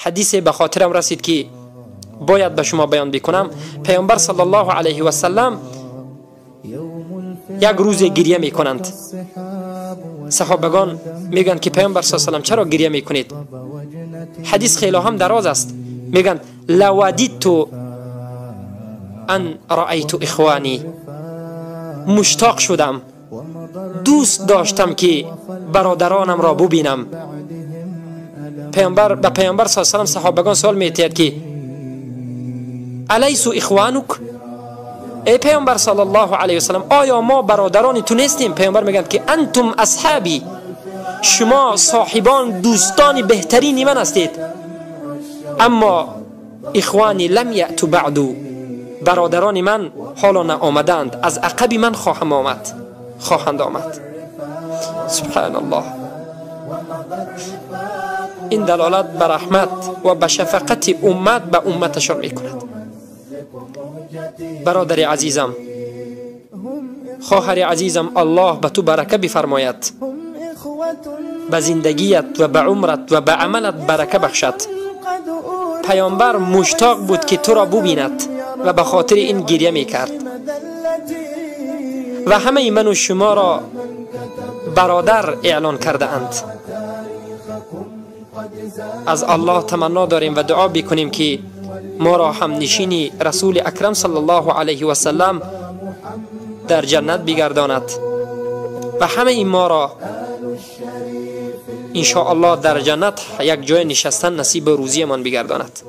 حدیث به خاطرم رسید که باید به شما بیان بکنم. پیامبر صلی الله علیه و سلم یک روز گریه میکنند. صحابگان میگن که پیامبر صلی الله علیه و سلم چرا گریه میکنید؟ حدیث خیلی هم دراز است. میگن لودیدت ان رأیت اخوانی، مشتاق شدم، دوست داشتم که برادرانم را ببینم. پیامبر به پیامبر صلی الله علیه و سلم صحابگان سوال میتید که الیسوا اخوانک؟ ای پیامبر صلی الله علیه و سلم، آیا ما برادران تو نیستیم؟ پیامبر میگن که انتم اصحابی، شما صاحبان دوستان بهترین من هستید. اما اخوانی لم یأتوا بعد، برادران من حالا نه آمدند، از عقب من خواهند آمد. سبحان الله. این دلالت بر رحمت و به شفقت امت به امتشان میکند. برادر عزیزم، خواهر عزیزم، الله به تو برکه بفرماید، به زندگیت و به عمرت و به عملت برکه بخشد. پیامبر مشتاق بود که تو را ببیند و به خاطر این گریه میکرد و همه من و شما را برادر اعلان کرده اند. از الله تمنا داریم و دعا بکنیم که ما را هم نشینی رسول اکرم صلی الله علیه و سلم در جنت بگرداند و همه این ما را ان شاء الله در جنت یک جای نشستن نصیب روزیمان بگرداند.